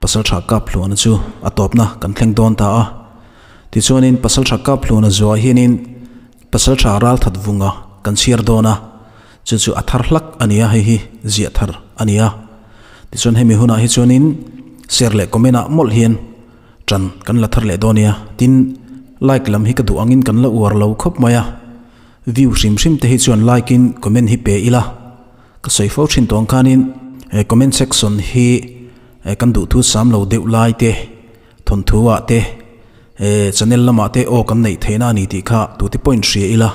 Pasaltha Kaphluana chu a tawpna kan thleng dawn ta a. Tichuanin Pasaltha Kaphluana zuah hianin Pasaltha Ralthat Vunga kan chhiar dawn a, chu chu a thar hlak a ni a, hei hi ziah thar a ni a. Tichuan hemi hunah hi chuanin share leh comment ah mawlh hian tan kan la thar leh dawn nia. Tin, like lam hi ka duh angin kan la uar lo khawp mai a, view hrim hrim te hi chuan like in comment hi pe ila. Ka sawi fo thin tawng khanin he comment section hi kan duhthu sam lo deuh lai te, thawnthu ah te, channel lamah te aw kan neih theihna a ni tih kha tute pawhin hria ila.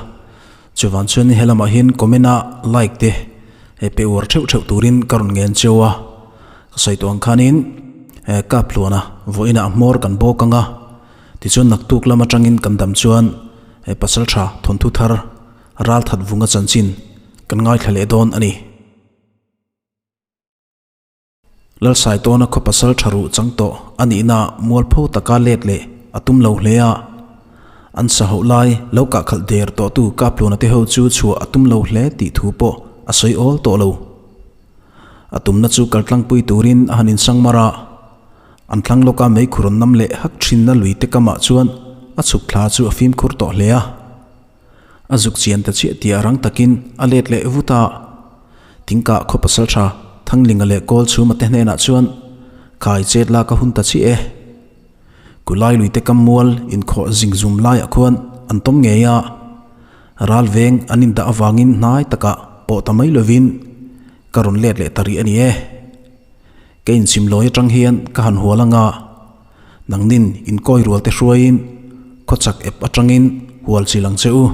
Chuvang chuan he lamah hian comment a like te pe uar theuh theuh turin ka rawn ngen cheu a. Ka sawi tawh ang khanin kap tluana vawiinah hmawr kan bawk ang a, tichuan naktuk lam atangin kan dam chuan pasaltha thawnthu thar Ralthat vunga chanchin kan ngaithla leh dawn a ni. Lalsaitawna khaw pasal tha ruh chang tawh a nihna mualpho taka let leh a tum lo hle a. An sa hoh lai lo kah khalh der tawhtu Kapluna te ho chu chhuah a tum lo hle tih thu pawh a sawi awl tawh lo. A tumna chu kaltlangpui turin a han insang mar a. An thlang lawka meikhur an nam leh hak thinna lui te kamah chuan a chhuk thla chu a fimkhur tawh hle a. A zuk chian ta chiah tia rang takin a let leh vut a. Tingkah khaw pasal tha Thanglinga leh Kawl chhuma te hnenah chuan khai chet lak a hun ta chiah e. Kulai luite kam mual inkhawh zing zum laiah khuan an tawm ngei a. Ral veng an indah avangin hnai takah pawh ta mai lovin ka rawn let leh ta rih a ni e. Ka inchim lawi atang hian ka han hual anga. Nangnin inkawi rual te hruaiin khawchak ep atangin hual chil ang che u.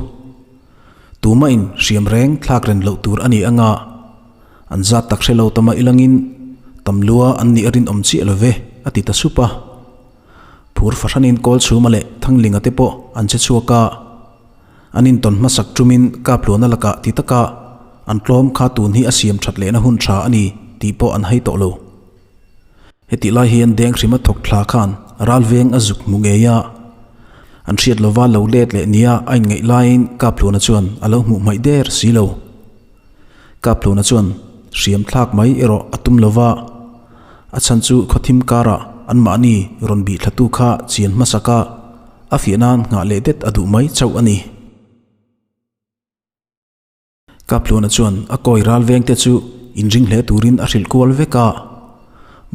Tumah in hriam reng thlak ren loh tur a ni anga an zat tak hre lo tama ilangin tam lua an nih a rinawm chiah lo ve a ti ta sup a. Phur fahranin kawl chhuma leh Thanglinga te pawh an che chhuak a. An intawn hmasak tumin Kaphluana lakah ti taka an tlawm kha tun hi a siam that lehna hun tha a ni tih pawh an hai tawh lo. Hetih lai hian deng hrima thawk thla khan ral veng a zuk hmu ngei a, an hriat lova lo let leh nia a inngaih laiin Kaphluana chuan a lo hmuh hmaih der si lo. Kaphluana chuan hriam thlak mai erawh a tum lova, a chhan chu khawthim karah anmahni rawn bih thlatu kha chian hmasak a, a fiah nan nghah leh det a duh mai chauh a ni. Kaphluana chuan a kawi ral vengte chu inring hle turin a hrilh kual vek a.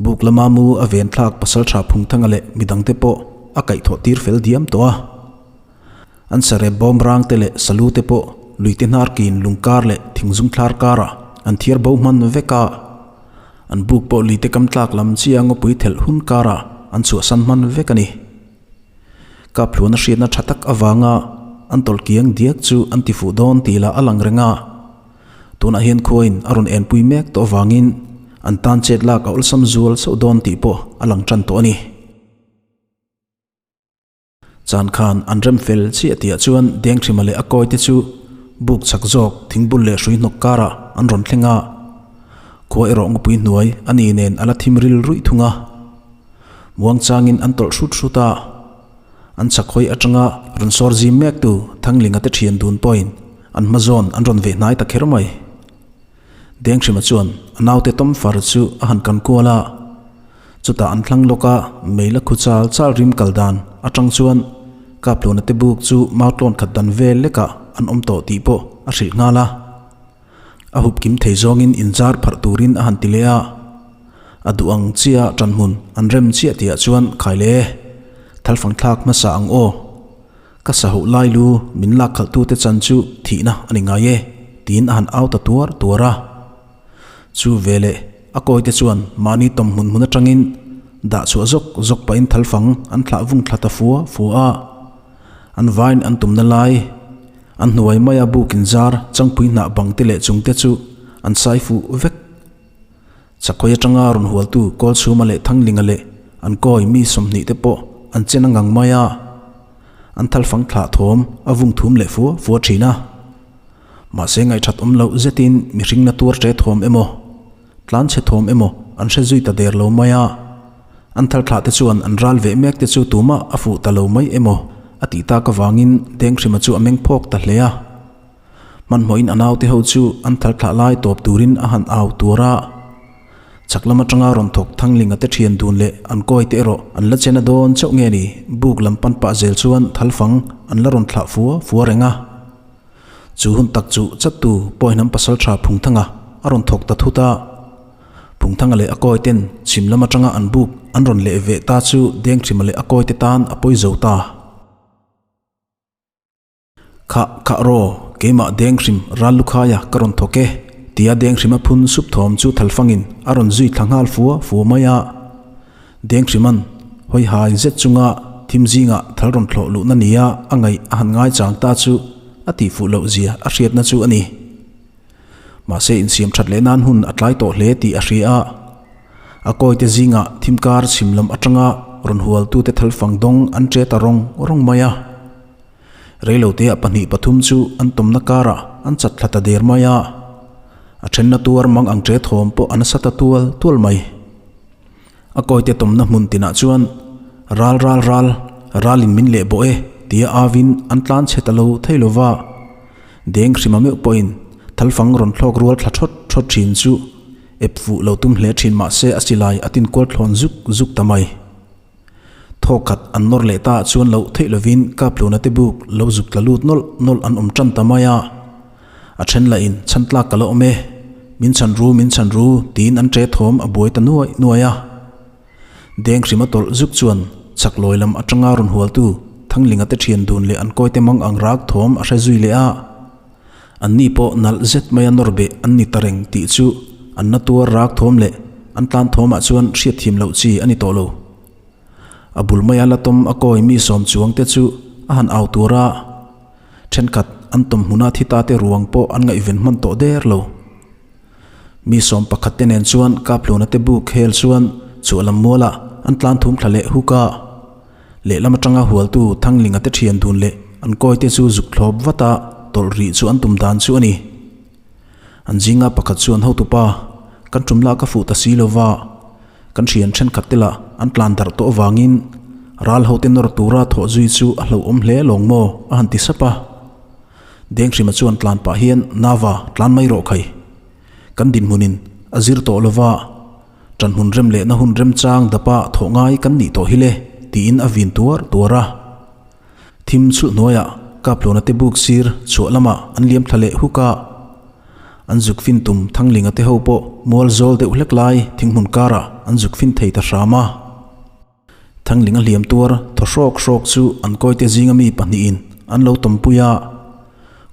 Buk lama mu a ven thlak pasaltha Phungthanga leh midangte pawh a kaihthawh tir fel diam tawh a. An sarep bawm rangte leh salu te pawh luite hnar kin lungkar leh thingzung thlar karah an thiar bo hman vek a. An buk pawh luite kam tlak lam chia ngawpui thelh hun karah an chhuahsan hman vek a ni. Kaphluana hriatna tha tak avanga an tawlh kiang diak chu an ti fuh dawn tih lah a lang reng a. Tunah hian khuain a rawn enpui mek tawh avangin an tan chet lak a awlsam zual chauh dawn tih pawh a lang tan tawh a ni. Chan khan an rem fel chiah tihah chuan Denghrima leh a kawite chu buk chak zawk thingbul leh hrui hnawk karah an rawn thleng a. Khua erawh ngawpui hnuai a ni nen a la thim ril ruih thung a. Muangchangin an tawlh hrut hrut a, an chakhawi atanga rawn sawr zim mektu Thanglinga te thian dun pawhin an hma zawn an rawn veh hnai ta kher mai. Denghrima chuan a naute tawm far chu a han kan kual a, chutah an thlang lawk a meila khu chal chal rim kal dan atang chuan Kapluna te buk chu mautlawn khat dan vel lekah an awm tawh tih pawh a hrilh nghal a. A hup kim thei zawngin inzar pharh turin a han ti leh a, a duh ang chiah ṭanhmun an rem chiah tihah chuan khai le, thalfang thlak hmasa ang aw. Ka sahoh lai lu min lak khalhtute chan chu thihna a ni ngai e, tiin a han au ta tuar tuar a. Chu veleh a kawite chuan mahni tawm hmun hmun aṭangin dah chhuah zawk zawk pahin thalfang an thlah vung thla ta fua fua a. An vain an tumna lai. An hnuai maia buk inzar changpui hnah bang te leh chung te chu an sai fuh vek. Chakhawi atanga rawn hualtu Kawlchhuma leh Thanglinga leh an kawi mi 20 te pawh an chen a ngang mai a. An thalfang thlah thawm a vung thum leh fua fua thin a. Mahse ngaihthat awm loh zetin mihring na tuar ṭe thawm emaw, tlan chhe thawm emaw an hre zui ta der lo mai a. An thal thlah te chuan an ral veh mek te chu tumah a fuh ta lo mai emaw a tih tak avangin Denghrima chu a meng phawk ta hle a. Hmanhmawhin a naute ho chu an thal thlah lai tawp turin a han au tuar a. Chhak lam atanga rawn thawk Thanglinga te thian dun leh an kawi te erawh an la chena dawn chauh nge ni, buk lam pan pah zel chuan thalfang an la rawn thlah fua fua reng a. Chu hun tak chu chattu Pawihnam pasaltha Phungthanga a rawn thawk ta thut a. Phungthanga leh a kawi ten chhim lam atanga an buk an rawn leh veh ta chu Dengthima leh a kawi te tan a pawi zo ta. Khah khah raw, keimah Denghrim ral lukhaia ka rawn thawk e, tia Denghrima phun sup thawm chu thalfangin a rawn zui thla nghal fua fua mai a. Denghriman hawi hai zet chunga thim zingah thal rawn thlawh luhna nia a ngaih a han ngai chang ta chu a tihfuh loh zia a hriatna chu a ni. Mahse insiam that leh nan hun a tlai tawh hle tih a hria a. A kawite zingah thim kar chhim lam atanga rawn hualtute thalfang dawng an che ta rawng rawng mai a. Reiloteah pahnih pathum chu an tawmna karah an chat thla ta der mai a, a thenna tuar mang ang che thawm pawh a nasa ta tual tual mai. A kawite tawmna hmun tinah chuan ral ral ral, ralin min leh bawh e tia avin an tlan chhe ta lo thei lo va, deng hrima meuh pawhin thalfang rawn thlawk rual thla thawt thawt thin chu ep fuh lo tum hle thin mahse a silai a tinkual thlawn zuk zuk ta mai. Thaw khat an nawr leh ta chuan loh theih lovin Kapluna te buk lo zuk tla lut nawlh nawlh an awm tan ta mai a. A then lahin chhan tlak ka la awm e, min chhan ru, min chhan ru tiin an ṭe thawm a buai ta nuai nuai a. Deng hrima tawlh zuk chuan chak lawi lam aṭanga rawn hualtu Thanglinga te ṭhian dun leh an kawite mang ang rak thawm a hre zui leh a. Anni pawh nalh zet maia nawr beh an ni ta reng tih chu an na tuar rak thawm leh an tlan thawmah chuan hriatthiam loh chi a ni tawh lo. A bul maia la tawm a kawi mi sawm chuang te chu a han au tur a, thenkhat an tawm hmuna thi ta te ruang pawh an ngaihven hman tawh der lo. Mi sawm pakhat te nen chuan Kapluna te buk hel chuan chhuah lam mualah an tlan thum thla leh huk a. Lehlam atanga hualtu Thanglinga te thian dun leh an kawi te chu zuk thlawp vat a, tawlh rih chu an tum dan chu a ni. An zinga pakhat chuan hotupa, kan tum lah ka fuh ta si lo va, kan thian thenkhat te lah an tlan darh tawh avangin ral hote nawr tura thawh zui chu a hlauhawm hle lawng maw a han ti sap a. Denghrima chuan tlan pah hian Nava tlan mai rawh khai. Kan dinhmunin a zir tawh lo va. Ṭan hmun rem lehna hun remchang dapa thawh ngai kan nih tawh hi le, tiin a vin tuar tuar a. Thim chhulh hnuaiah Kapluna te buk sir chhuah lamah an liam thla leh huk a. An zuk fin tum Thanglinga te ho pawh mual zawl deuh hlek lai thinghmun karah an zuk fin thei ta hram a. Thanglinga hliam tuar thaw hrawk hrawk chu an kawite zinga mi pahnihin an lo tawmpui a,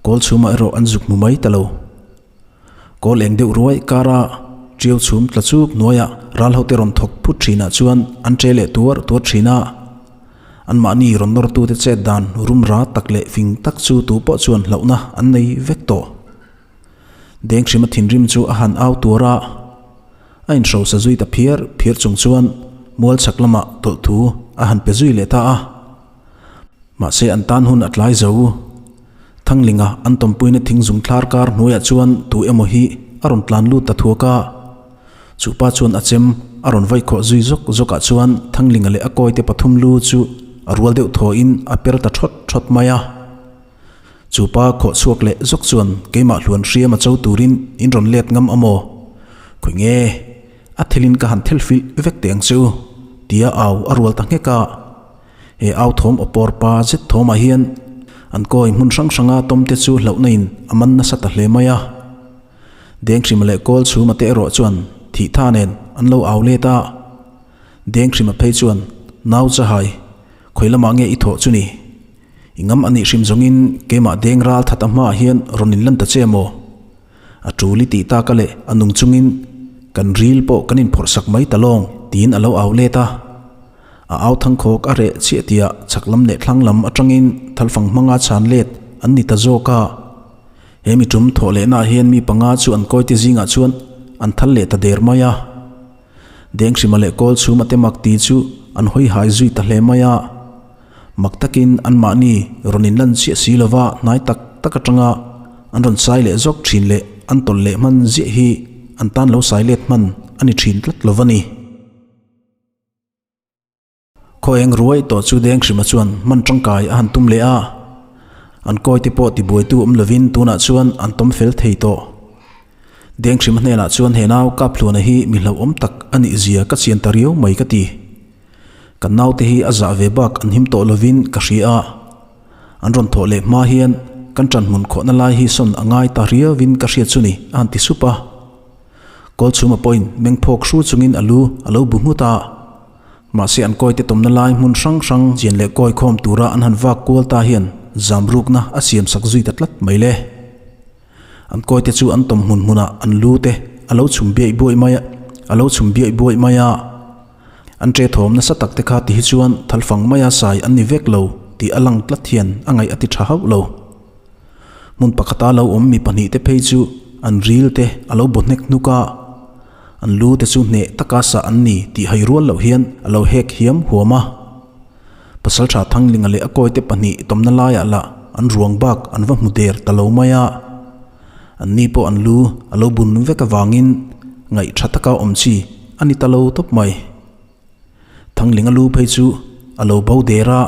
kawl chhumah erawh an zuk hmu mai ta lo. Kawl eng deuh ruai kara ṭiau chhum tla chuk hnuaiah ral hote rawn thawk phut ṭhinah chuan an ṭe leh tuar tuar ṭhin a. Anmahni rawn nawrtute chet dan rum ra tak leh fing tak chu tu pawh chuan hlauhna an nei vek tawh. Denghrima thinrim chu a han au tuar a. A inhrosa zui ta phiar phiar chung chuan mual chhak lamah tawlh thu a han pe zui leh ta a. Mahse an tan hun a tlai zo. Thanglinga an tawmpuina thing zung thlar kar hnuaiah chuan tu emaw hi a rawn tlan lut ta thuak a. Chu pa chuan a chem a rawn vaih khawh zui zawk zawkah chuan Thanglinga leh a kawite pathum lu chu a rual deuh thawhin a per ta thawt thawt mai a. Chu pa khawh chhuak leh zawk chuan keimah hluan hriam a cho turin in rawn let ngam a maw? Khawi nge? A thilin ka han thel filh vek teh ang che u, tia au a rual ta nghek a. He au thawm aw pawr pa zet thawmah hian an kawi hmun hrang hranga tawmte chu hlauhna in a man nasa ta hle mai a. Denghrima leh kawl chhuma te erawh chuan thih tha nen an lo au let a. Denghrima phei chuan, Nau chahai, khawi lamah nge i thawh chu ni? I ngam a nih hrim zawngin keimah deng ral that a hmaah hian rawn inlan ta che maw? A tul i tih taka leh a nung chungin kan ril pawh kan inphawrh sak mai ta lawng tiin a lo au let a. A au thangkhawk a reh chiah tiah chhak lam leh thlang lam atangin thalfang hmanga chhan let an ni ta zawk a. He mi tum thawh lehnaah hian mi panga chu an kawite zingah chuan an thal leh ta der mai a. Denghrima leh Kawlchhuma te mak ti chu an hawi hai zui ta hle mai a. Mak takin anmahni rawn inlan chiah si lova hnai tak tak atanga an rawn sai leh zawk thin leh an tawlh leh hman ziah hi an tan lo sai let hman a ni thin tlat lo va ni. Khaw eng ruai tawh chu Denghrima chuan hman tangkai a han tum leh a, an kawite pawh tibuaitu awm lovin tunah chuan an tawm fel thei tawh. Denghrima hnenah chuan he nau Kaphluana hi mi hlauhawm tak a nih zia ka chian ta riau mai ka ti. Kan naute hi a zah ve bak an him tawh lovin ka hria a. An rawn thawh leh hma hian kan ṭanhmun khawhna lai hi sawn a ngai ta riauin ka hriat chu ni a han ti sup a. Kawlchhuma pawhin meng phawk hru chungin a lu a lo bu nghut a. Mahse an kawite tawmna lai hmun hrang hrang chian leh kawi khawm tura an han vak kual ta hian zam rukna a siam sak zui ta tlat mai le. An kawite chu an tawm hmun hmunah an lu te a lo chhum biaih buaih mai a, a lo chhum biaih buaih mai a. An ṭe thawm nasa tak te kha ti hi chuan thalfang maia sai an ni vek lo tih a lang tlat hian a ngaih a ti ṭha hauh lo. Hmun pakhata lo awm mi pahnihte phei chu an ril te a lo baw hnek hnuk a, an lu te chu hneh taka sah an ni tih hai rual loh hian a lo hek hiam huam a. Pasalṭha Thanglinga leh a kawite pahnih tawmna laiah lah an ruang bak an va hmu der ta lo mai a, an ni pawh an lu a lo bun vek avangin ngaih ṭha taka awm chi a ni ta lo tawp mai. Thanglinga lu phei chu a lo bo der a,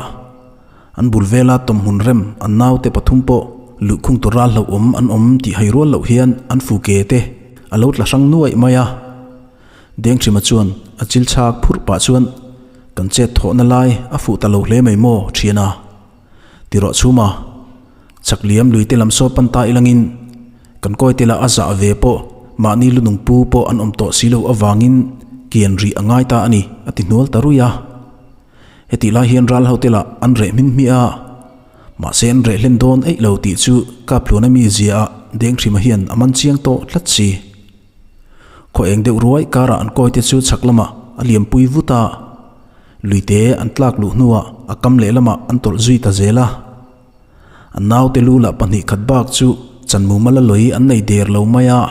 an bul vela tawmhmun rem an naute pathum pawh luhkhung tur ral hlauhawm an awm tih hai rual loh hian an fu ke te a lo tla hrang nuaih mai a. Denghrima chuan a chil chhak phurh pah chuan kan chet thawhna lai a fuh ta lo hle mai maw thian a? Ti rawh chhuma chak liam lui te lam saw pan ta ilangin kan kawi te lah a zah ve pawh mahni lu nung pu pawh an awm tawh si lo avangin kian rih a ngai ta a ni a ti hnual ta ruih a. Hetih lai hian ral ho te lah an reh hmin hmiah a, mahse an reh hlen dawn eih lo tih chu Kaphluana mi zia ah Denghrima hian a man chiang tawh tlat si. Khaw eng deuh ruai karah an kawite chu chhak lamah a liampui vut a, luite an tlak luh hnuah a kam lehlamah an tawlh zui ta zel a. An naute lu lah pahnih khat bak chu chanmumal a lawi an nei der lo mai a,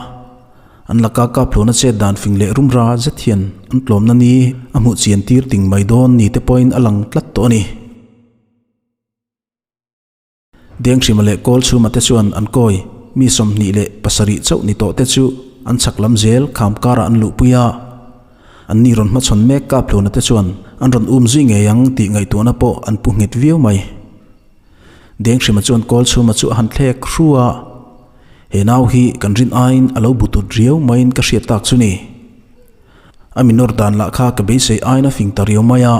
an laka Kaphluana chet dan fing leh rumra zet hian an tlawmna ni a hmuh chian tir ting mai dawn ni te pawhin a lang tlat tawh a ni. Denghrima leh Kawlchhuma te chuan an kawi mi 27 chauh ni tawh te chu an chhak lam zel kham karah an luhpui a. An ni rawn hmachhawn mek Kaphluna te chuan an rawn um zui ngei ang tih ngaihtuahna pawh an pu nghet viau mai. Denghrima chuan Kawlchhuma chu a han thlek hru a, He nau hi kan rin aiin a lo bu tut riau maiin ka hriat tak chu ni. A mi nawr dan lah kha ka beisei aiin a fing ta riau mai a.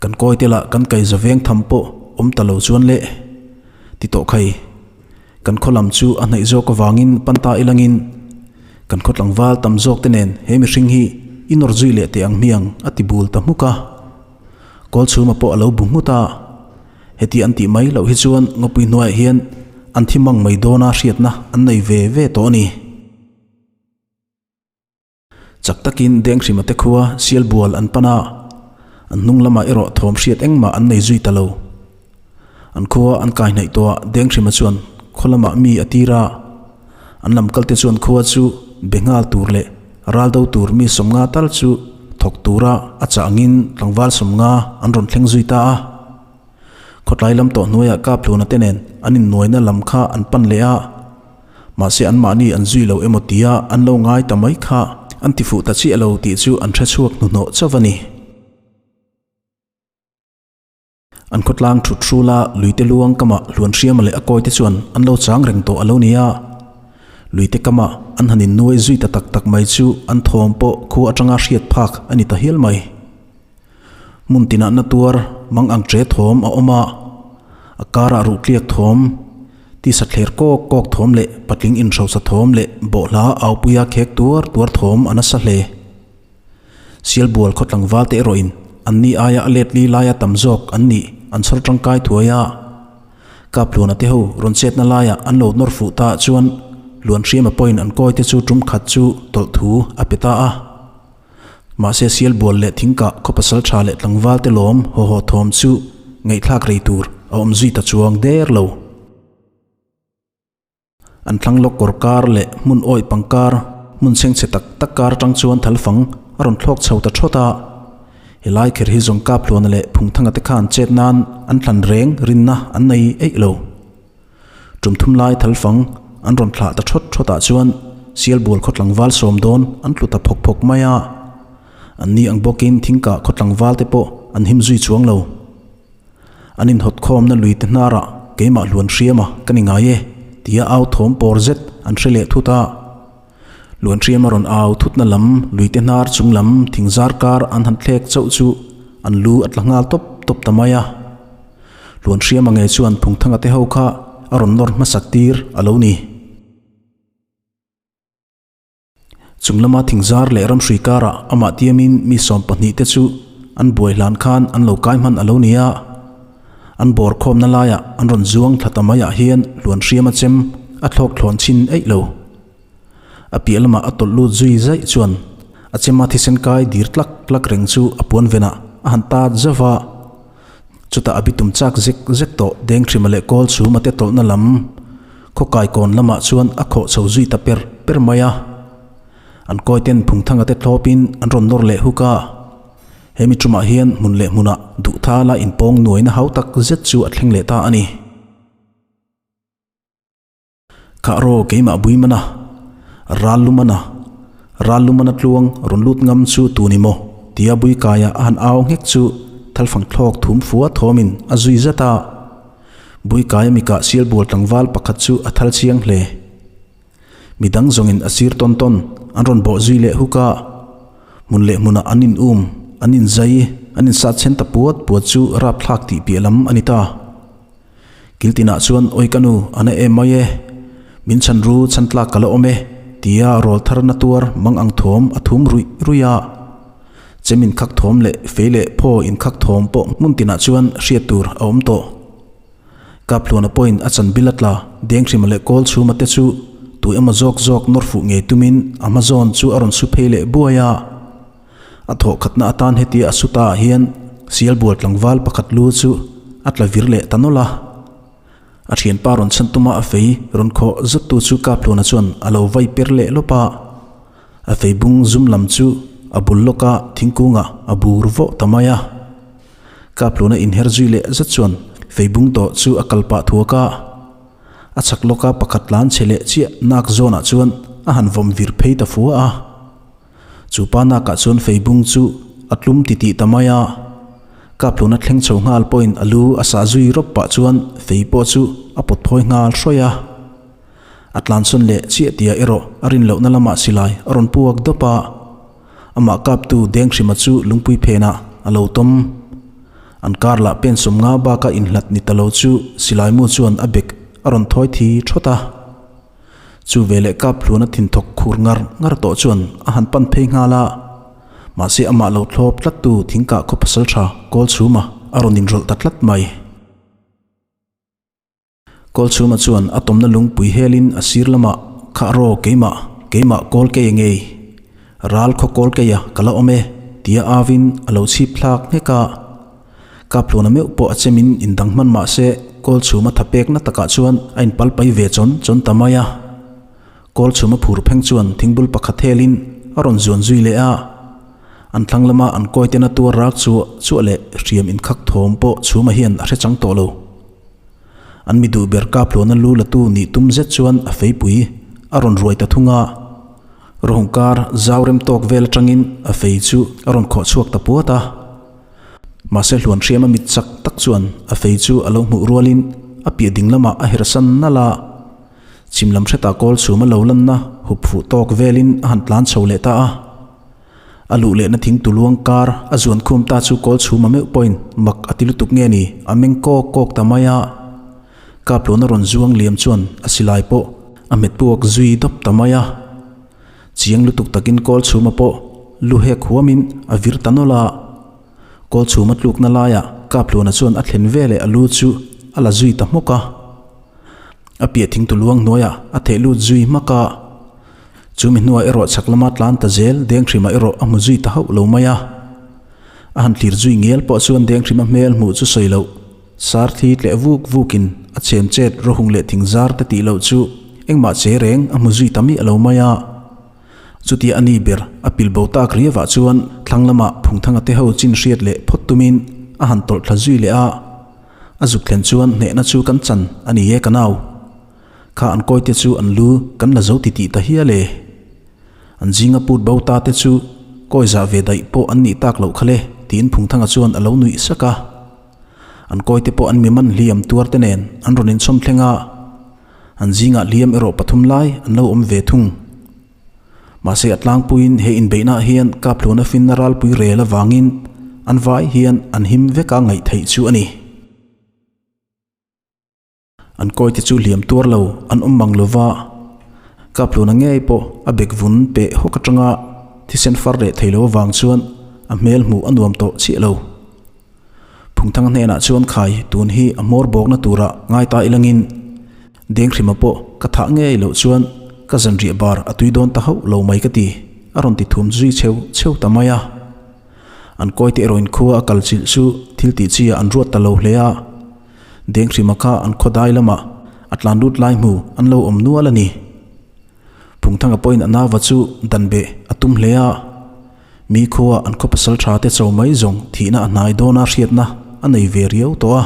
Kan kawi te lah kan kai za veng tham pawh awm ta lo chuan le. Ti tawh khai. Kan khaw lam chu a hnaih zawk avangin pan ta ilangin kan khaw tlangval tam zawk te nen he mihring hi i nawr zui leh teh ang hmiang a ti bul ta hmuk a. Kawlchhuma pawh a lo bu nghut a. Heti an tih mai loh hi chuan ngawpui hnuaiah hian an thi mang mai dawna hriatna an nei ve ve tawh a ni. Chak takin Denghrima te khua Sialbual an pan a, an hnung lamah erawh thawm hriat engmah an nei zui ta lo. An khua an kai hnaih tawh a, Denghrima chuan khaw lamah mi a tir a, an lam kalte chuan khua chu be nghal tur leh ral do tur mi 50 tal chu thawk tura a chah angin tlangval 50 an rawn thleng zui ta a. Khawtlai lam tawh hnuaiah Kaphluna te nen an innuaina lam kha an pan leh a. Mahse anmahni an zui lo emaw tia an lo ngai ta mai kha an ti fuh ta chiah lo tih chu an hre chhuak hnuhnawh chauh a ni. An khawtlang thut hrula luite luang kamah Hluanhriama leh a kawite chuan an lo chang reng tawh a lo ni a. Luite kamah an han innuai zui ta tak tak mai chu an thawm pawh khua atanga hriat phak a ni ta hial mai. Hmun tinah na tuar mang ang ṭe thawm a awm a, a karah ruhtliak thawm, tisa thler kawk kawk thawm leh patling inhrosa thawm leh bawhhla aupuia khek tuar tuar thawm a nasa hle. Sialbual khaw tlangval te erawhin an ni aia a let li laia tam zawk an nih an chhawr tangkai thuai a. Kapluana te ho rawn chetna laiah an lo nawr fuh ta chuan Luanhriama pawhin an kawi te chu tum khat chu tawlh thu a pe ta a. Mahse Sialbual leh Thingkah khaw pasal tha leh tlangval te lawm haw haw thawm chu ngaihthlak rei tur a awm zui ta chuang der lo. An thlang lawk kawr kar leh hmun awih pangkar hmun chhengchhe tak tak kar atang chuan thalfang a rawn thlawk chho ta thawt a. Helai kher hi zawng Kaphluana leh Phungthanga te khan chet nan an thlan reng rinna an nei eih lo. Tum thum lai thalfang an rawn thlah ta thawt thawt ah chuan Sialbual khaw tlangval sawm dawn an tlu ta phawk phawk mai a. An ni ang bawkin thingkah khaw tlangval te pawh an him zui chuang lo. An inhawt khawmna lui te hnarah keimah hluan hriama ka ni ngai e tia au thawm pawr zet an hre leh thut a. Luanhriam a rawn au thutna lam luite hnar chung lam thing zar kar an han thlek chauh chu an lu a tla nghal tawp tawp ta mai a. Luanhriam a nge chuan Phungthanga te ho kha a rawn nawr hmasak tir a lo ni. Chung lama thingzar leh ramhrui karah amah tiamin mi 12 te chu an buai hlan khan an lo kai hman a lo ni a. An bawr khawmna laiah an rawn zuang thla ta maiah hian hluan hriam a chem a thlawk thlawn chhin eih lo. A piah lamah a tawlh lut zui zaih chuan a chema thisen kai dir tlak tlak reng chu a puan venah a han tat zauh va. Chutah a bitum chak zek zek tawh Denghrima leh Kawl chhuma te tawlhna lam khawkai kawn lamah chuan a khawh chho zui ta per per mai a. An kawiten Phungthanga te thlawpin an rawn nawr leh huk a. He mi tumah hian hmun leh hmunah duhthala inpawng nuaina hau tak zet chu a thleng leh ta a ni. Khah raw keimah bui mana, ral lu mana, ral lu mana tluang rawn lut ngam chu tu ni maw? tia bui kaia a han au nghek chu thalfang thlawk thum fua thawmin a zui zat a. Bui kaia mikah sialbual tlangval pakhat chu a thal chiang hle. Midang zawngin a sir tawn tawn an rawn bawh zui leh huk a. Hmun leh hmunah an in um, an in zai, an in sat chhen ta puat puat chu rapthlak tih piah lam a ni ta. Kiltinah chuan Awi ka nu, a na em mai e, min chhan ru chhan tlak ka la awm e, tia rawl thar na tuar mang ang thawm a thum ruih ruih a. Chem inkhak thawm leh fei leh phaw inkhak thawm pawh hmun tinah chuan hriat tur a awm tawh. Kaphluana pawhin a chan bil a tla, Denghrima leh Kawlchhuma te chu tu emaw zawk zawk nawr fuh ngei tumin a hma zawn chu a rawn su phei leh buai a. A thawh khatna atan hetia a su ta ah hian sialbual tlangval pakhat lu chu a tla vir leh ta nawlh a. A thianpa rawn chhan tuma a fei rawn khawh zattu chu Kaphluna chuan a lo vai per leh lawp a. A fei bung zum lam chu a bul lawka thingkungah a bur vawh ta mai a. Kaphluna inher zui leh zat chuan fei bung tawh chu a kal pah thuak a. A chhak lawka pakhat tlan chhe leh chiah nak zawnah chuan a han vawm vir phei ta fua a. Chu pa nakah chuan feibung chu a tlum titih ta mai a, Kapluna thleng chho nghal pawhin a lu a sah zui rawp pah chuan fei pawh chu a pawt phawi nghal hrawih a. A tlansawn leh chiah tia erawh a rin lohna lamah silai a rawn puak dawp a, amah kaptu Denghrima chu lungpui phenah a lo tawm. An kar lah pen 50 baka inhlat ni ta lo chu silaimu chuan a bek a rawn thawi thi thawt a. Chu veleh Kaphluna thinthawk khur ngar ngar tawh chuan a han pan phei nghal a, mahse amah lo thlawp tlattu thingkah khaw pasal tha Kawlchhuma a rawn inrawlh ta tlat mai. Kawlchhuma chuan a tawmna lungpui helin a sir lamah Khah raw keimah, keimah kawl kei ngei, ral khaw kawl keia ka la awm e tia avin a lo chhip thlak nghek a. Kaphluna meuh pawh a chemin indang hman mah se Kawlchhuma tha pekna takah chuan a inpal pai ve chawn chawn ta mai a. Kawlchhuma phur pheng chuan thingbul pakhat helin a rawn zuan zui leh a. An thlang lama an kawitena tuar rak chuah chuah leh hriam inkhak thawm pawh Chhuma hian a hre chang tawh lo. An mi duh ber Kaphluna lu latu nih tum zet chuan a feipui a rawn ruai ta thung a. Rawhungkar zau rem tawk vel atangin a fei chu a rawn khawh chhuak ta puat a. Mahse hluan hriam a mit chak tak chuan a fei chu a lo hmuh rualin a piah ding lamah a hersan nalh a. Chhim lam hretah kawl chhum a lo lanna hup fuh tawk velin a han tlan chho leh ta a. A luh lehna thing tuluang kar a zuan khum ta chu kawl chhum a meuh pawhin mak a ti lutuk nge ni a meng kawk kawk ta mai a. Kapluna rawn zuang liam chuan a silai pawh a hmet puak zui dawp ta mai a. Chiang lutuk takin kawl chhuma pawh lu hek huamin a vir ta nawlh a. Kawl chhuma tlukna laiah Kaphluna chuan a thlen veleh a lu chu a la zui ta hmawk a. A piah thingtu luang hnuaiah a theh lut zui hmak a. Chu mi hnuah erawh chhak lama tlan ta zel Denghrima erawh a hmu zui ta hauh lo mai a. A han thlir zui ngel pawh chuan Denghrima hmel hmuh chu sawi loh. Sarthli tleh vuk vukin a chhem chet rawhung leh thing zar te tih loh chu engmah che reng a hmu zui ta miah lo mai a. Chutia a ni ber a pil bo tak riavah chuan thlang lamah Phungthanga te ho chin hriat leh phawt tumin a han tawlh thla zui leh a. A zuk thlen chuan hnehna chu kan chan a ni e ka nau. Kha an kawite chu an lu kan la zo titih ta hial e. An zinga put bo ta te chu kawi zah ve daih pawh an nih tak loh kha le tiin Phungthanga chuan a lo nuih sak a. An kawite pawh an mi man hliam tuar te nen an rawn inchhawm thleng a, an zingah hliam erawh pathum lai an lo awm ve thung. Mahse a tlangpuiin he inbeihnaah hian Kaphluna finna ralpui rel avangin an vai hian an him veka ngaih theih chu a ni. An kawite chu hliam tuar lo an awm mang lo va, Kaphluna ngei pawh a bek vun peh hawk atanga thisen far leh thei lo avang chuan a hmel hmuh a nuam tawh chiah lo. Phungthanga hnenah chuan khai tun hi a hmawr bawkna turah ngai ta ilangin Denghrima pawh ka thah ngei loh chuan ka zanriah bar a tui dawn ta hauh lo mai ka ti, a rawn ti thum zui cheu cheu ta mai a. An kawite erawhin khua a kal chilh chu thil tih chi ah an ruat ta lo hle a. Denghrima kha an khawdai lamah a tlan lut lai hmu an lo awm nual a ni. Phungthanga pawhin a nauva chu dan beh a tum hle a. Mi khua an khaw pasal tha te cho mai zawng thihna a hnai dawna hriatna a nei ve riau tawh a.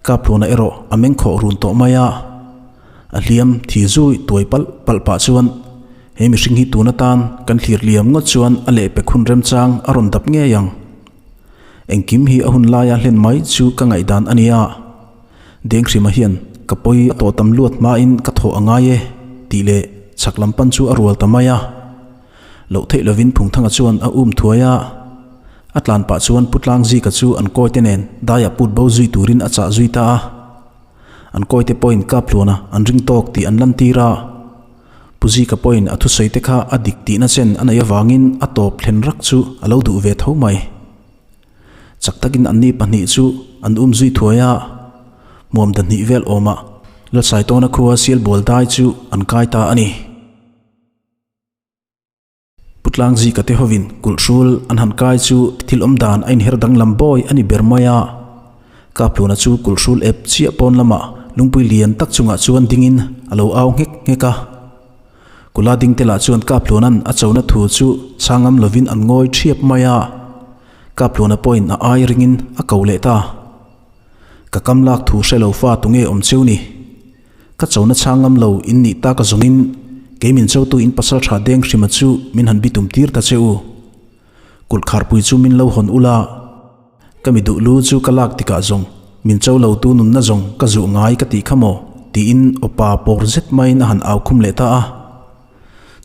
Kaphluna erawh a meng khawh run tawh mai a. A hliam thi zui tuai palh palh pah chuan he mihring hi tun atan kan thlir liam ngawt chuan a lehpek hun remchang a rawn dap ngei ang. Engkim hi a hun laia hlen mai chu ka ngaihdan a nia. Denghrima hian ka pawi a tawh tam luat hmain ka thawh a ngai e tih leh chhak lam pan chu a rual ta mai a. Loh theih lovin Phungthanga chuan a um thuai a. A tlan pah chuan Pu Tlangzika chu an kawite nen daiah put bo zui turin a chah zui ta a. An kawite pawhin Kaphluana an ring tawk tih an lantir a. Pu Zika pawhin a thusawi te kha a dik tihna chen a neih avangin a tawp thlen rak chu a lo duh ve tho mai. Chak takin anni pahnih chu an um zui thuai a, hmuam dahnih vel awmah Lalsaitawna khua Sialbual dai chu an kai ta a ni. Pu Tlangzika te hovin kulhhrul an han kai chu thil awm dan a inher danglam bawi a ni ber mai a. Kaphluna chu kulhhrul ep chiah pawn lamah lungpui lian tak chungah chuan dingin a lo au nghek nghek a. Kula ding te lah chuan Kaphluna'n a chona thu chu chhang ngam lovin an ngawi thiap mai a. Kaphluna pawhin a ai ringin a ko leh ta. Ka kam lak thu hre lo fa tunge awm cheu ni? Ka chona chhang ngam lo in nih tak a zawngin kei min chotu in pasal tha deng hrima chu min han bitum tir ta che u. Kulh kharpui chu min lo hawn ula, ka mi duh lu chu ka lak tikah zawng min cho lo tu nunna zawng ka zuh ngai ka tih kha maw tiin awpa pawr zet maiin a han au khum leh ta a.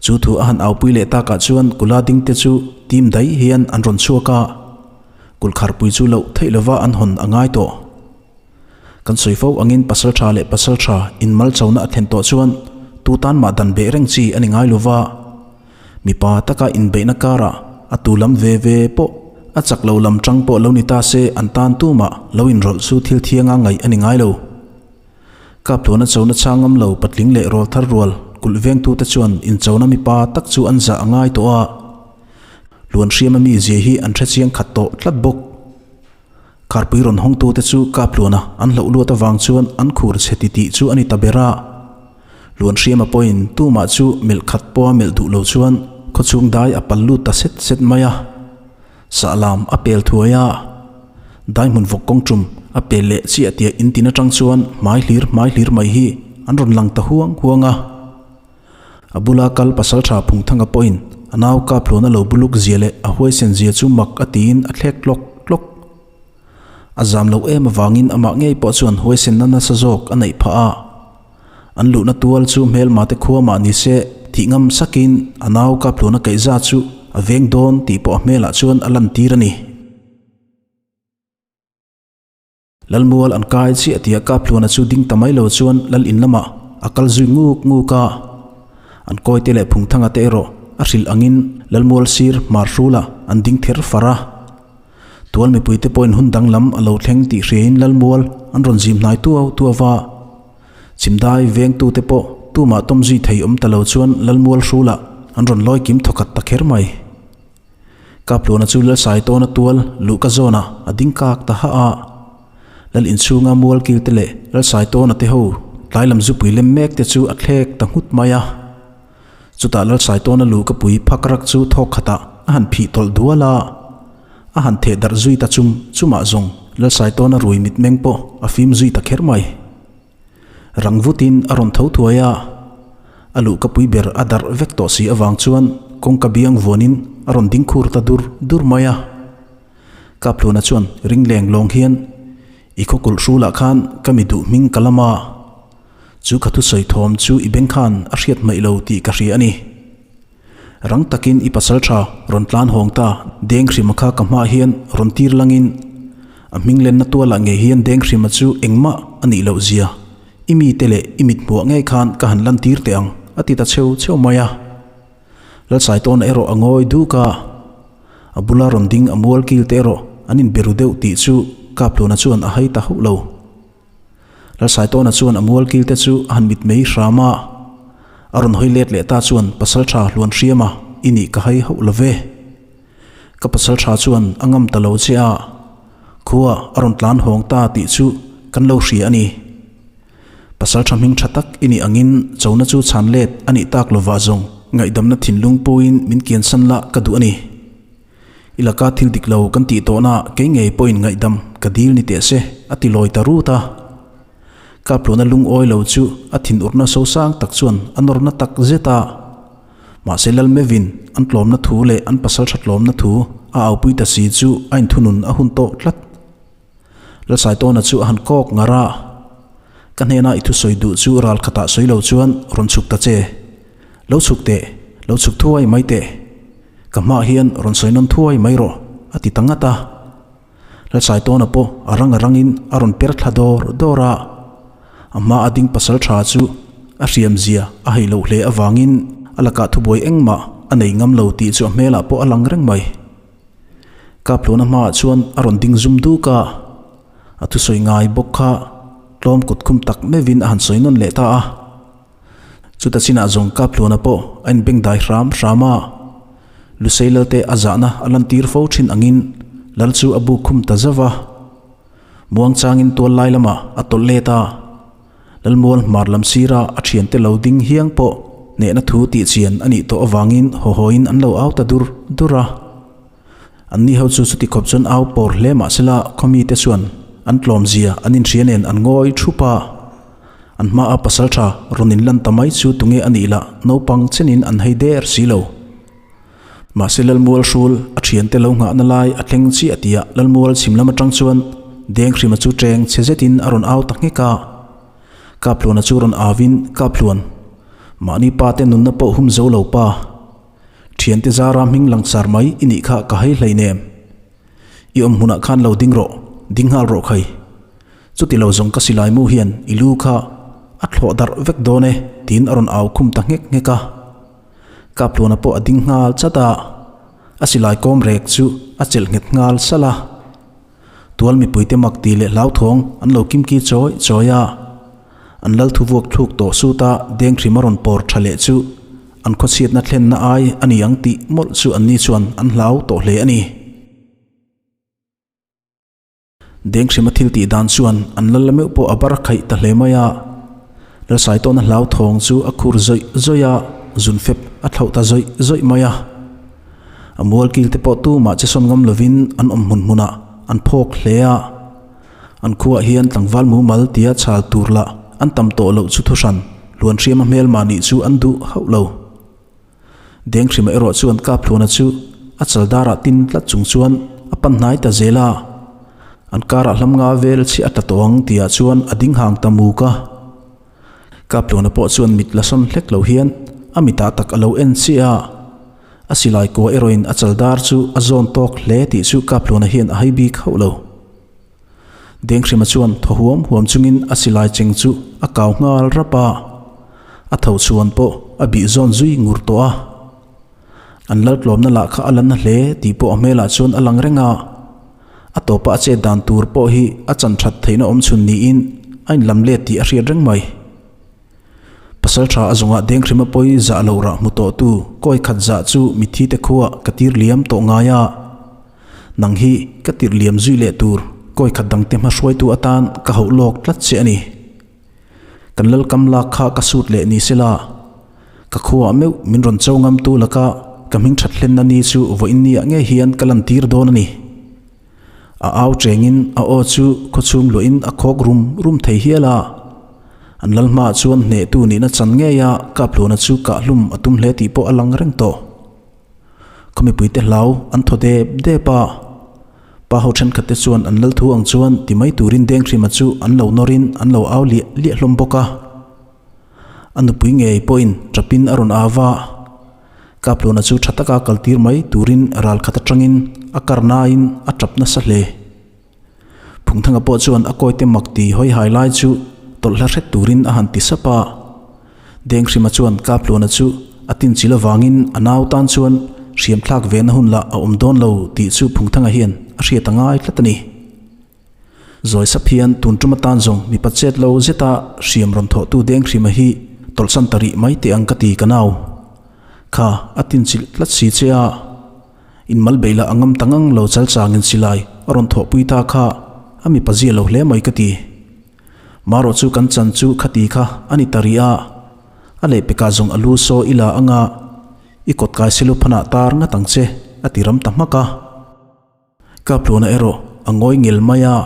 Chu thu a han aupui leh takah chuan kula ding te chu tim daih hian an rawn chhuak a, kulh kharpui chu loh theih lova an hawn a ngai tawh. Kan sawi fo angin pasal tha leh pasal tha inmal chona a thlen tawh chuan tu tan mah dan beh reng chi a ni ngai lova. Mipa taka inbeihna karah a tu lam ve ve pawh a chak lo lam tang pawh lo ni ta se an tan tumah lo inrawlh chu thil thianga ngaih a ni ngai lo. Kaptluana chona chhang ngam lo patling leh rawl thar rual kulh vengtute chuan inchona mipa tak chu an zah a ngai tawh a. Luanhriama mizia hi an hrechiang khat tawh tlat bawk. Karpui rawn hawngtute chu Kapluana an hlauh luat avang chuan an khur chhe ti tih chu a ni ta ber a. Luanhriama pawhin tumah chu melh khat pawha melh duh lo chuan khawchhung dai a pal lut ta set set mai a. Sahlam a pel thuai a. Dai hmun vawk kawng tum a pel leh chiah tia in tin atang chuan hmai hlir hmai hlir mai hi an rawn lang ta huang huang a. A bula kal pasal tha Phungthanga pawhin a nau Kapluana lo buluk zia leh a huaisen zia chu mak a tiin a thlek tlawk tlawk. A zam loh em avangin amah ngei pawh chuan huaisenna nasa zawk a neih phah a. An luhna tual chu hmelma te khua mah ni se thih ngam sakin a nau Kapluana kaihza chu a veng dawn tih pawh a hmelah chuan a lantir a ni. Lalmual an kai chiah tia Kaphluana chu ding ta mai lo chuan lal in lamah a kal zui nguk nguk a. An kawite leh Phungthanga te erawh a hrilh angin Lalmual sir hmar hrulah an ding ther far a. Tual mipuite pawhin hun danglam a lo thleng tih hriain Lalmual an rawn zim hnai tuau tuau va. Chimdai vengtute pawh tumah tawm zui thei awm ta lo chuan Lalmual hrulah an rawn lawi kim thawkhat ta kher mai. Kapluana chu Lalsai tawna tual luhka zawnah a ding kak ta hah a. Lal inchhunga mual kil te leh Lalsai tawna te ho tlai lam zupui lem mek te chu a thlek ta nghut mai a. Chutah Lalsai tawna luhka pui phak rak chu thawk khatah a han phih tawlh dual a. A han theh darh zui ta chum chumah zawng Lalsai tawna rui mitmeng pawh a fim zui ta kher mai. Rang vutin a rawn tho thuai a, a luhka pui ber a darh vek tawh si avang chuan kawngka biang vuanin a rawn ding khur ta dur dur mai a. Kaphluna chuan ring leng lawng hian, I khaw kulh hrulah khan ka mi duh hming ka lam a, chu ka thusawi thawm chu i beng khan a hriat hmaih lo tih ka hria a ni. Rang takin i pasalṭha rawn tlan hawng ta, Denghrima kha ka hmaah hian rawn tir langin a hming lenna tualah ngei hian Denghrima chu engmah a nih loh zia i mite leh i mit hmuah ngei khan ka han lantir teh ang, a ti ta cheu cheu mai a. Lalsaitawna erawh a ngawi duk a, a bula rawn ding a mual kil te erawh an inbe ru deuh tih chu Kapluna chuan a hai ta hauh lo. Lalsaitawna chuan a mual kil te chu a han mit mei hram a, a rawn hawi let leh ta chuan Pasaltha hluan hriam a, i nih ka hai hauh lo ve. Ka pasaltha chuan a ngam ta lo che a, khua a rawn tlan hawng ta tih chu kan lo hria a ni. Pasaltha hming tha tak i nih angin chona chu chhan let a nih tak lovah zawng ngaihdamna thinlung puiin min kiansan la ka duh a ni. I laka thil dik lo kan tih tawhna kei ngei pawhin ngaihdam ka dil ni teh se, a ti lawi ta rut a. Kapluna lungawi lo chu a thinurna sosang tak chuan a nawrna tak zet a. Mahse Lalmevin an tlawmna thu leh an pasal tha tlawmna thu a aupui ta si chu a inthunun a hun tawh tlat. Lalsaitawna chu a han kawk ngar a, Ka hnena i thusawi duh chu ral khatah sawi lo chuan rawn chhuk ta che. Lo chhuk teh, lo chhuk thuai mai teh. Ka hmaah hian rawn sawi nawn thuai mai rawh, a ti ta ngat a. Lalsaitawna pawh a rang a rangin a rawn per thla dawr dawr a. A hma a ding pasal tha chu a hriam zia a hei loh hle avangin a lakah thubuai engmah a nei ngam lo tih chu a hmelah pawh a lang reng mai. Kapluna hmaah chuan a rawn ding zum duk a, a thusawi ngai bawk kha tlawm kut khum tak meuhin a han sawi nawn leh ta a. Chuta chinah zawng Kapluna pawh a inbeng dai hram hram a, Lusei Lalte a zahna a lantir fo thin angin Lal chu a buk khum ta zauh a. Muangchangin tual lai lamah a tawlh let a. Lalmual hmar lam sira a thiante lo ding hiang pawh hnehna thu tih chian a nih tawh avangin hawhawiin an lo au ta dur dur a. Anni ho chu chuti khawp chuan au pawr hle mahsela khawmite chuan an tlawmzia an inhria nen an ngawi thup a. An hmaa pasaltha rawn inlan ta mai chu tunge a nih lah naupang chenin an hei der si lo. Mahse Lalmual hrul a thiante lo nghahna lai a thleng chiah tia Lalmual chhim lam atang chuan Denghrima chu teng chhe zetin a rawn au ta nghek a. Kaphluana chu rawn auin Kaphluan, mahni pa te nunna pawh hum zo lo pa. Thiante zara hming langsar mai i nih kha ka hai hleinem. I awm hmunah khan lo ding rawh, ding nghal rawh khai. Chuti lo zawng ka silai mu hian i lu kha a thlawh darh vek dawn e tiin a rawn au khum ta nghek nghek a. Kaphluana pawh a ding nghal chat a, a silai kawm rek chu a chelh nghet nghal salh a. Tual mipuite mak ti leh hlauthawng an lo kimki chawi chawi a, an lal thuvuak thluk tawh sut a Denghrima rawn pawr tha leh chu an khawchhiatna thlenna ai a ni ang tih mawlh chu anni chuan an hlau tawh hle a ni. Denghrima thil tih dan chuan an lal la meuh pawh a bar khaih ta hle mai a. Lalsaitawna hlauthawng chu a khur zawih zawih a, zunfep a thlauh ta zawih zawih mai a. A mual kil te pawh tumah che sawn ngam lovin an awm hmun hmunah an phawk hle a. An khuaah hian tlangval mumal tia chhal tur lah an tam tawh loh chu thuhran Hluanhriama hmelma nih chu an duh hauh lo. Denghrima erawh chuan Kaphluana chu a chal darah tin tlat chung chuan a pan hnai ta zel a. An karah hlam nga vel chhi a tla tawh ang tihah chuan a ding hang ta muk a. Kaphluana pawh chuan mit la sawn hlek lo hian a mitah tak a lo en chiah a. A silai kua erawhin a chal dar chu a zawn tawk hle tih chu Kaphluana hian a hai bik hauh lo. Denghrima chuan thaw huam huam chungin a silai cheng chu a kau nghal rap a, a tho chhuan pawh a bih zawn zui ngur tawh a. An laltlawmna lah kha a la na hle tih pawh a hmelah chuan a lang reng a, a tawpa a chet dan tur pawh hi a chan that theihna awm chhun niin a inlam let tih a hriat reng mai. Pasal tha a zawngah Denghrima pawi zah loh rah hmu tawhtu kawi khat zah chu mitthi te khuaah ka tir liam tawh ngai a. Nang hi ka tirh liam zui leh tur kawi khat dangte hma hruaitu atan ka hauh lawk tlat che a ni. Kan lalkam lak kha ka sut leh ni sela, ka khuaah meuh min rawn cho ngamtu laka ka hming that hlenna ni chu vawiin niah ngei hian ka lantir dawn a ni. A au chengin a aw chu khawchhung luahin a khawk rum rum thei hial a. An lal hmaah chuan hnehtu nihna chan ngeia Kaphluana chu kahhlum a tum hle tih pawh a lang reng tawh. Khaw mipuite hlau an thaw dep dep a, pa ho thenkhat te chuan an lal thu ang chuan ti mai turin Denghrima chu an lo nawrin an lo au liah liah hlawm bawk a. A nupui ngei pawhin tapin a rawn au va. Kapluna chu tha taka kaltir mai turin ral khat atangin a karnain a tap nasa hle. Phungthanga pawh chuan a kawite mak ti hawi hai lai chu tawlh hla hret turin a han ti sap a. Denghrima chuan Kapluna chu a tinchil avangin a nau tan chuan hriam thlak ve na hun lah a awm dawn lo tih chu Phungthanga hian a hriat a ngai tlat a ni. Zawi sap hian tun tum atan zawng mipa chet lo zeta hriam rawn thawhtu Denghrima hi tawlhsan ta rih mai teh ang ka ti ka nau. Kha a tinchilh tlat si che a. In mal beih lah a ngam ta ngang lo chal changin silai a rawn thawhpui ta kha a mipa zia lo hle mai ka ti. Marawh chu kan chan chu khati kha a ni ta rih a, a lehpekah zawng a lu saw i la anga i kawt kai silu phanah tar ngat ang che a ti ram ta hmak a. Kapluna erawh a ngawi ngel mai a,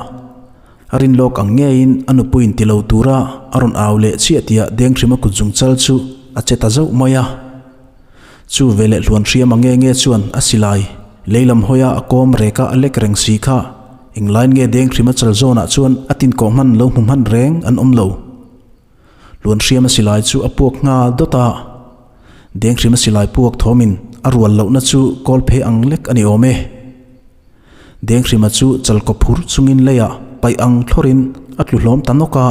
a rin lawk ang ngeiin a nupuiin ti lo tura a rawn au leh chiah tia Denghrima kut zung chal chu a che ta zauh mai a. Chu veleh hluan hriam ang nge nge chuan a silai lei lam hawia a kawm reka a lek reng si kha englain nge Denghrima chal zawnah chuan a tinkawh hman lo hmu hman reng an awm lo. Hluan hriama silai chu a puak nghal dawt a, Denghrima silai puak thawmin a rual lohna chu kawl phe ang lek a ni awm e. Denghrima chu chalkaw phur chungin leiah paih ang thlawrin a tlu hlawm ta nawk a,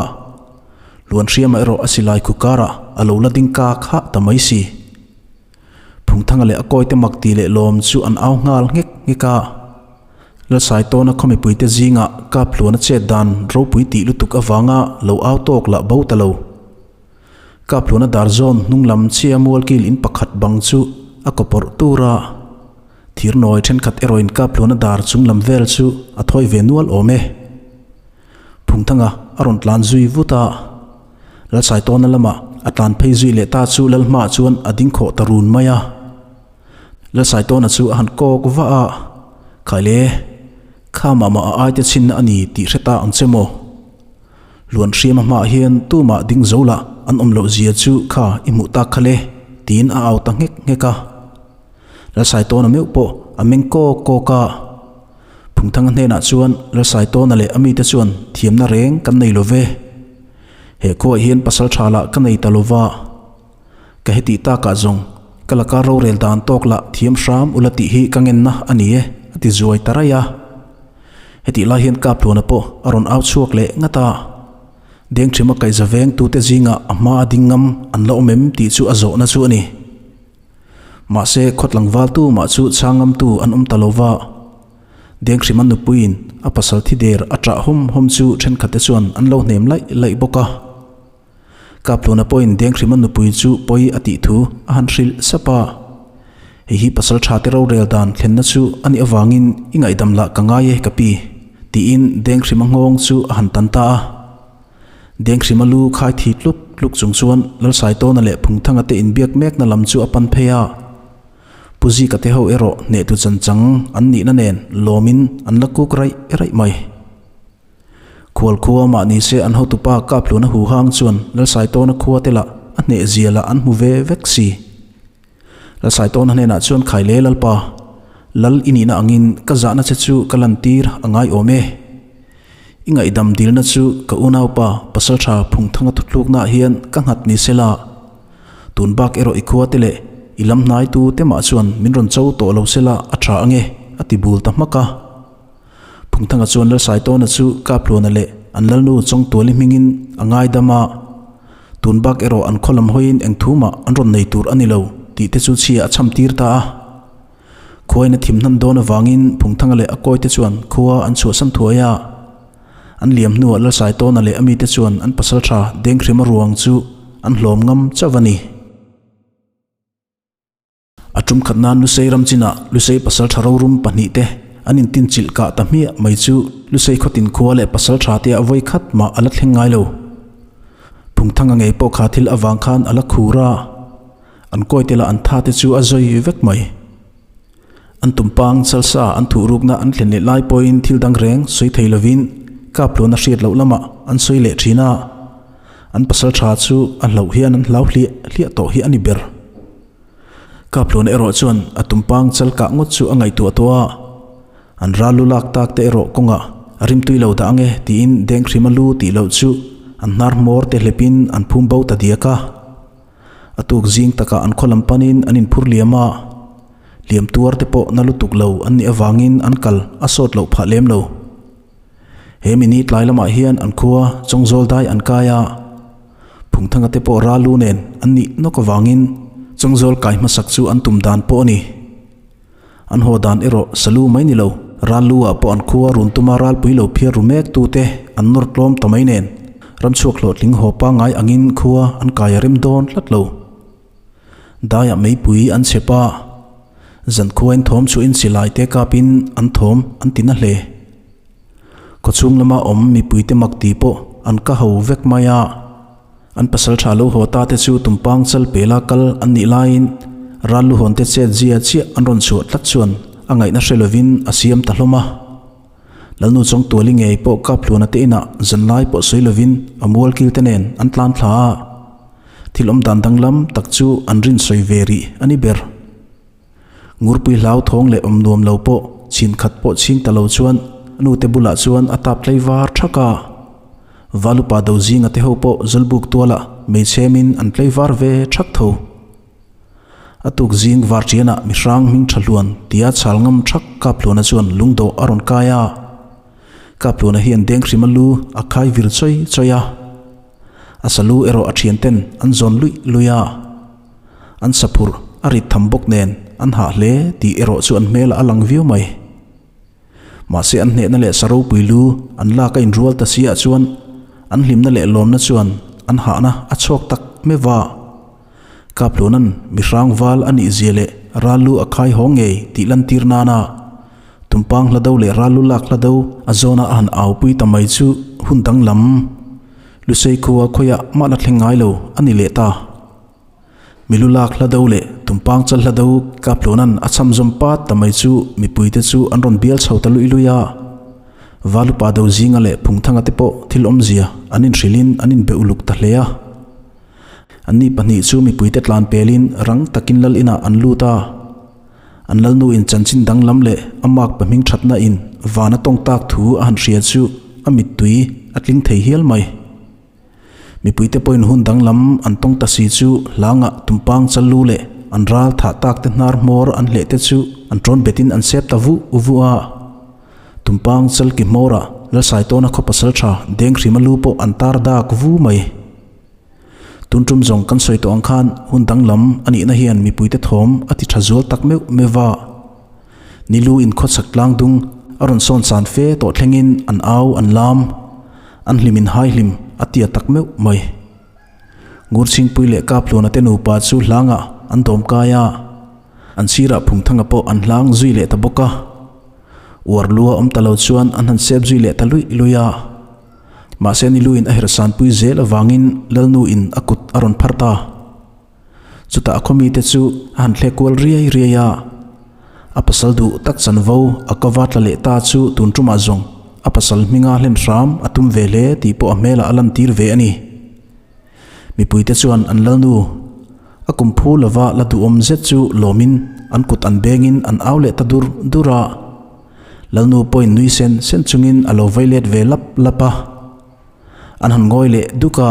Hluan hriama erawh a silai khu karah a lo la ding kak hah ta mai si. Phungthanga leh a kawite mak ti leh lawm chu an au nghal nghek nghek a. Lalsaitawna khaw mipuite zingah Kaphluana chet dan ropui tih lutuk avanga lo au tawk lah bo ta lo. Kaphluana dar zawn hnung lam chia mualkil in pakhat bang chu a kaw pawrh tur a. Thirnawi thenkhat erawhin Kaphluana dar chung lam vel chu a thawi ve nual awm e. Phungthanga a rawn tlan zui vut a. Lalsaitawna lamah a tlan phei zui leh ta chu Lalhmaah chuan a ding khawh ta run mai a. Lalsaitawna chu a han kawk vah a, Khaile, kha mah mah a aite chhinna a ni tih hre ta ang che maw? Luan hriam a hmaah hian tumah ding zo lah an awm loh zia chu kha i hmuh tak kha le, tiin a au ta nghek nghek a. Lalsaitawna meuh pawh a meng kawk kawk a. Phungthanga hnenah chuan Lalsaitawna leh a mite chuan thiamna reng kan nei lo ve. He khuaah hian pasal tha lah ka nei ta lo va. Ka hetih takah zawng ka laka rorel dan tawk lah thiam hram ula tih hi ka ngenna a ni e, a ti zuai ta raih a. Hetih lai hian Kapluana pawh a rawn au chhuak leh ngat a. Dengthima kaihza veng tute zingah a hma a ding ngam an la awm em tih chu a zawhna chu a ni. Mahse khawtlangval tu mah chu chhang ngamtu an awm ta lo va. Denghrima nupuiin a pasal thi der a ṭah hawm hawm chu ṭhenkhatte chuan an lo hnem laih laih bawk a. Kapluna pawhin Denghrima nupui chu pawi a tih thu a han hrilh sap a. Hei hi pasal tha te rorel dan thlenna chu a nih avangin i ngaihdam lah ka ngai e ka pi, tiin Denghrima nghawng chu a han tan ta a. Denghrima lu khai thi tluk tluk chung chuan Lalsaitawna leh Phungthanga te inbiak mekna lam chu a pan phei a. Pu Zika te ho erawh hnehtu chanchang an nihna nen lawmin an la kuk raih raih mai. Khualkhua mah ni se an hotupa Kapluna huhang chuan Lalsaitawna khua te lah a hneh zia lah an hmu ve vek si. Lalsaitawna hnenah chuan Khaile Lalpa, Lal i nihna angin ka zahna che chu ka lantir a ngai awm e. I ngaihdam dilna chu ka unaupa Pasaltha Phungthanga thutluknaah hian ka nghat ni se la. Tun bak erawh i khua te leh i lam hnaitu te mah chuan min rawn cho tawh lo se la a tha ange a ti bul ta hmak a. Phungthanga chuan Lalsaitawna chu Kaphluana leh an Lalnu Chawngtuali hmingin a ngaidam a, tun bak erawh an khaw lam hawiin eng thu mah an rawn nei tur a ni lo tih te chu chhia a chham tir ta a. Khuain a thim hnan dawn avangin Phungthanga leh a kawite chuan khua an chhuahsan thuai a. An liam hnuah Lalsaitawna leh a mite chuan an pasaltha Denghrima ruang chu an hlawm ngam chauh a ni. A tum khat nan Lusei ram chinah Lusei pasaltha rorum pahnihte an intinchilh kah ta hmiah mai chu Lusei khawtin khua leh pasaltha te ah vawi khat mah a la thleng ngai lo. Phungthanga ngei pawh kha thil avang khan a la khur a, an kawite lah an tha te chu a zawi vek mai. An tumpang chalsa an thuh rukna an thlen leh lai pawhin thil dang reng sawi thei lovin Kapluna hriat loh lamah an sawi leh thin a, an pasaltha chu a hlauh hian an hlau hliah hliah tawh hi a ni ber. Kapluna erawh chuan a tumpang chal kah ngawt chu a ngaihtuah tawh a, an ral lu lak tak te erawh kawngah a rimtui lo dah ange tiin Denghrima lu tih loh chu an hnar hmawr te hlepin an phum bo ta diak a. A tuk zing takah an khaw lam panin an inphur liam a. Hliam tuar te pawh na lutuk lo an nih avangin an kal a sawt loh phah lem lo. He mini tlai lamah hian an khua Chawngzawl dai an kai a, Phungthanga te pawh ral lu nen an nih nawk avangin Chawngzawl kai hmasak chu an tum dan pawh a ni. An haw dan erawh salu mai ni lo, ral lu ah pawh an khua run tuma ralpui lo phiar ru mek tu te an nawr tlawm ta mai nen, ramchhuak hlawhtling haw pangngai angin khua an kai a rem dawn tlat lo. Daiah meipui an chep a, zankhuain thawm chhuahin silai te kapin an thawm an ti na hle. Khawchhung lama awm mipuite mak ti pawh an ka ho vek mai a, an pasal tha lo haw ta te chu tumpang chal pela kal an nih laiin ral luhawn te chet zia chiah an rawn chhuah tlat chuan a ngaihna hre lovin a siam ta hlawm a. Lalnu Chawngtuali ngei pawh Kaphluana te inah zanlai pawh sawi lovin a mualkil te nen an tlan thla a. Thil awm dan danglam tak chu an rin sawi ve rih a ni ber. Ngurpui hlau thawng leh awm nuam lo pawh chin khat pawh chhing ta lo chuan a nute bulah chuan a tap tlei var thak a. Valupa do zinga te ho pawh Zawlbuk tualah hmeichhemin an tlei var ve thak tho. A tuk zing var ṭianah mihrang hming ṭha hluan tia chhal ngam thak Kaphluana chuan lungdawh a rawn kai a. Kaphluana hian Denghrima lu a khai vir chawi chawi a. A salu erawh a thian ten an zawn luih luih a, an saphurh a rit tham bawk nen an hah hle tih erawh chu an hmelah a lang viau mai. Mahse an hnehna leh sa ropui lu an lak a inrual ta si ah chuan an hlimna leh lawmna chuan an hahna a chhuak tak meuh a. Kapluna'n mihrang val a nih zia leh ral lu a khai haw ngei tih lantir nana Tumpang hla do leh ral lu lak hla do a zawna a han aupui ta mai chu hun danglam Lusei khua khawiah mah la thleng ngai lo a ni leh ta. Milu lak hla do leh Tumpang chal hla do Kapluna'n a cham zawm pat ta mai chu mipuite chu an rawn bial chho ta luih luih a. Valupa do zinga leh Phungthanga te pawh thil awmzia an inhrilhin an inbe uluk ta hle a. Anni pahnih chu mipuite tlan pelin rang takin lal inah an lut a. An lalnu in chanchin danglam leh a mark pa hming thatna in van a tawng tak thu a han hria chu a mittui a tling thei hial mai. Mipuite pawhin hun danglam an tawng ta si chu hlangah tumpang chal lu leh an ral thah tak te hnar hmawr an hleh te chu an tawn betin an sep ta vuh vuh a. Tumpang chal ki hmawrah Lalsaitawna khaw pasal tha Denghrima lu pawh an tar dak vu mai. Tun tum zawng kan sawi tawh ang khan hun danglam a nihna hian mipuite thawm a ti tha zual tak meuh meuh va. Nilu in khawchhak tlang dung a rawn sawn san fe tawh thlengin an au an lam, an hlim in hai hlim a tia tak meuh mai. Ngurchhingpui leh Kaphluana te nupa chu hlangah an dawm kai a, an sirah Phungthanga pawh an hlang zui leh ta bawk a. Uar lua awm ta lo chuan an han sep zui leh ta luih luih a. Mahse Niluin a hersanpui zel avangin Lalnuin a kut a rawn phar ta. Chutah a khawmite chu a han thlek kual riai riai a. A pasal duh tak chanvo a kava tla leh ta chu tun tumah zawng a pasal hminga hlen hram a tum ve hle tih pawh a hmelah a lantir ve a ni. Mipuite chuan an Lalnu a kum phu lova la duhawm zet chu lawmin an kut an bengin an au leh ta dur dur a. Lalnu pawhin nui sen sen chungin a lo vai let ve lap lap a, an han ngawi leh duk a.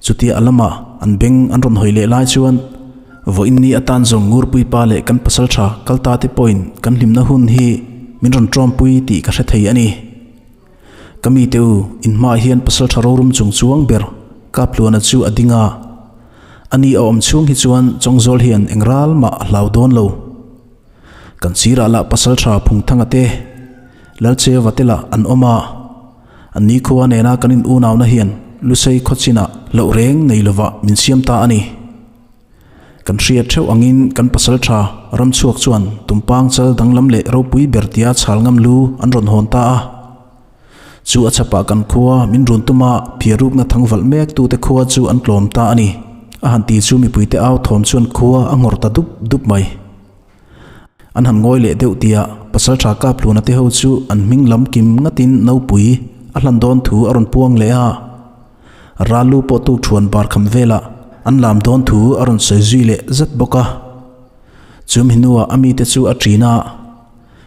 Chutia a lamah an beng an rawn hawi leh lai chuan vawiin ni atan zawng Ngurpui pa leh kan pasal tha kal ta te pawhin kan hlimna hun hi min rawn tawmpui tih ka hre thei a ni. Ka mite u, in hmaah hian pasal tha rorum chung chuang ber Kapluana chu a ding a. Ani a awm chhung hi chuan Chawngzawl hian eng ral mah a hlau dawn lo. Kan sirah lah pasal tha Phungthanga te, Lalcheva te lah an awm a. An nikhua nena kan in unauna hian Lusei khawchinah loh reng nei lovah min siam ta a ni. Kan hriat theuh angin kan pasal tha ramchhuak chuan tumpang chal danglam leh ropui ber tia chhal ngam lu an rawn hawn ta a. Chu a chhapah kan khua min run tuma phiarukna thangvalh mek tute khua chu an tlawm ta a ni. A han ti chu mipuite au thawm chuan khua a nghawr ta dup dup mai. An han ngawi leh deuh tia Pasalṭha Kaphluna te ho chu an hming lam kim ngatin nopui a hlan dawn thu a rawn puang leh a. Ralu pawh tuk thuan bar kham velah an lam dawn thu a rawn sawi zui leh zat bawk a. Chumi hnuah a mite chu a ṭin a.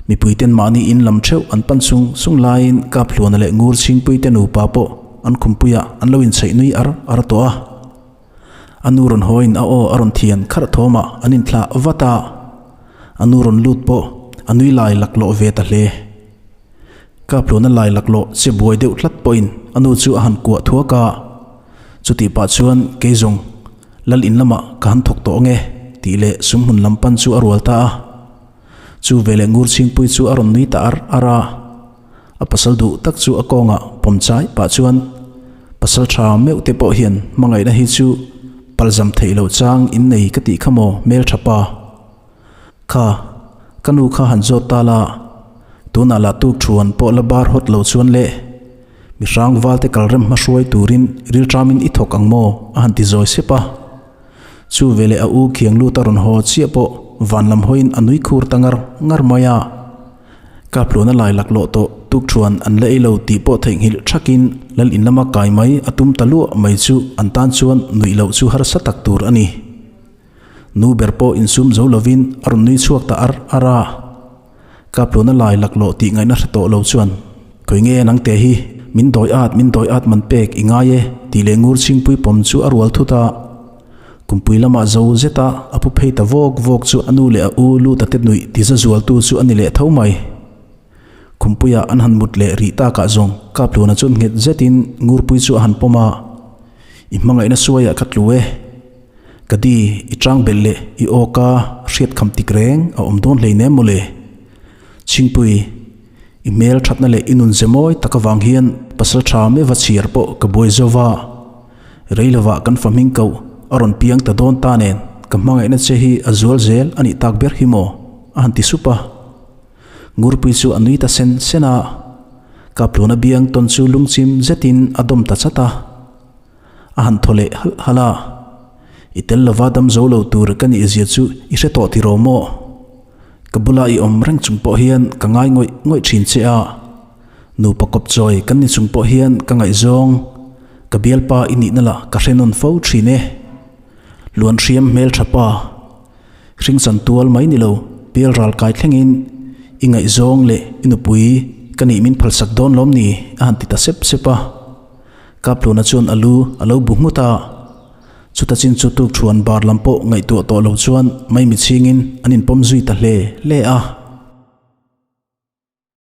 Mipuiten mahni in lam theuh an pan sung sung laiin Kaphluana leh Ngur Chhingpuite nupa pawh an khumpuiah an lo inchheih nui ar ar tawh a. A nu rawn hawiin a aw a rawn thian kharh thawmah an inthlah vat a. A nu rawn lut pawh a nui lai laklawh ve ta hle. Kapluna lai laklawh che buai deuh tlat pawhin a nu chu a han kuah thuak a. Chutih pah chuan kei zawng Lal in lamah ka han thawk tawh ange tih leh sumhmun lam pan chu a rual ta a. Chu veleh ngur chhingpui chu a rawn nui ta ar ar a. A pasal duh tak chu a kawngah pawm chai pah chuan pasal tha meuh te pawh hian hmangaihna hi chu palzam theih loh chang in nei ka tih kha maw hmeltha pa. Kha, ka nu kha han zawt ta la, tunah lah tuk thuan pawh la bar hawt lo chuan le, mi hrang valte kal rem hma hruai turin rilṭamin i thawk ang maw? a han ti zawi sep a. Chu veleh a u khiang lut a rawn haw chiah pawh van lam hawiin a nui khur ta ngar ngar mai a. Kapluna lai laklawh tawh tuk thuan an la ei lo tih pawh theihnghilh thakin lal in lama kai mai a tum ta luah mai chu an tan chuan nuih loh chu harsa tak tur a ni. Nu ber pawh insum zo lovin a rawn nui chhuak ta ar ar a. Kapluna lai laklawh tih ngaihna hre tawh lo chuan, Khawi nge nangte hi, min dawi at, min dawi at man pek i ngai e, tih leh ngur chhingpui pawm chu a rual thut a. Kumpui lamah zo zeta a pu phei ta vawk vawk chu a nu leh a u Luta te nuih tiza zualtu chu a ni leh tho mai. Khumpuia an han mut leh rih takah zawng Kapluna chuan nghet zetin ngurpui chu a han pawm a, I hmangaihna suaiah ka tlu e. Ka di, i chang belh leh i aw ka hriat kham tik reng a awm dawn hleinem mawle. Chhingpui, i hmel thatna leh i nun ze mawi tak avang hian pasal tha meva chhiar pawh ka buai zo va. Rei lovah kan fa hming koh a rawn piang ta dawn ta nen ka hmangaihna che hi a zual zel a nih tak ber hi maw? a han ti sup a. Ngurpui chu a nui ta sen sen a. Kapluna biang tawn chu lungchim zetin a dawm ta chat a. A han thaw leh halh halh a, I tel lova dam zo lo tur ka nih zia chu i hre tawh tiraw maw? Ka bula i awm reng chung pawh hian ka ngai ngawih ngawih thin che a, nupa kawp chawi kan ni chung pawh hian ka ngaihzawng, ka bialpa i nihna lah ka hre nawn fo thin e. Luan hriam hmeltha pa, hringchan tual mai ni lo, pial ral kai thlengin i ngaihzawng leh i nupui ka nih min phalsak dawn lawm ni? a han ti ta sep sep a. Kapluna chuan a lu a lo bu nghut a, chuta chin chu tuk thuan bar lam pawh ngaihtuah tawh lo chuan maimi chhingin an inpawm zui ta hle hle a.